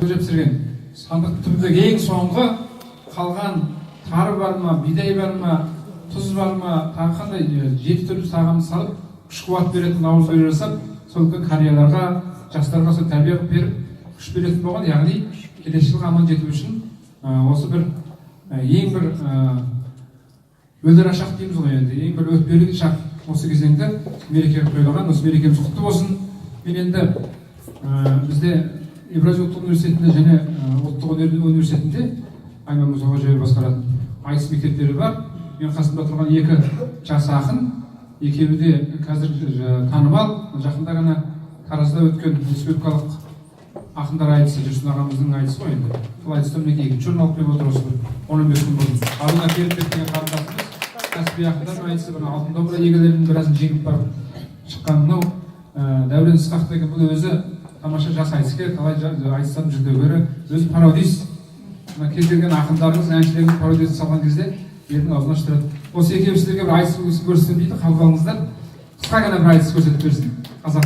Көже пісірген сандық түбіндегі ең соңғы қалған тары бар ма, бидай бар ма, тұз бар ма, тағы қандай жеті түрлі тағамды салып, күш қуат беретін наурыз көже жасап, сол үлкен қарияларға, жастарға сол тәрбие қылып беріп, күш беретін болған. Яғни келесі жылға аман жету үшін осы бір ең бір өлер шақ дейміз ғой енді, ең бір өтпелі шақ, осы кезеңді мереке қылып тойлаған. Осы мерекеміз құтты болсын. Мен енді бізде Евразия ұлттық университетінде және ұлттық өнер университетінде Айман Мұсақожаева басқаратын айтыс мектептері бар. Мен қасымда тұрған екі жас ақын, екеуі де қазір танымал. Жақында ғана Таразда өткен республикалық ақындар айтысы, Жүрсін ағамыздың айтысы ғой енді, сол айтыстан мінекей екінші орын алып келіп отыр осы бір 10-15 күн бұрын. Аруна Келіпбек деген қарындасымыз кәсіби ақындар айтысы, бір алтын домбыра иегерлерінің біразын жеңіп барып шыққан. Мынау Дәурен Ысқақ деген, бұл өзі тамаша жас айтыскер, талай айтыстардың жүлдегері, өзі пародист. Мына кез келген ақындарымыз, әншілеріміз пародиясын салған кезде елдің аузын аштырады. Осы екеуі сіздерге бір айтыс көрсетсем дейді, қабыл алыңыздар. Қысқа ғана бір айтыс көрсетіп берсін қазақ.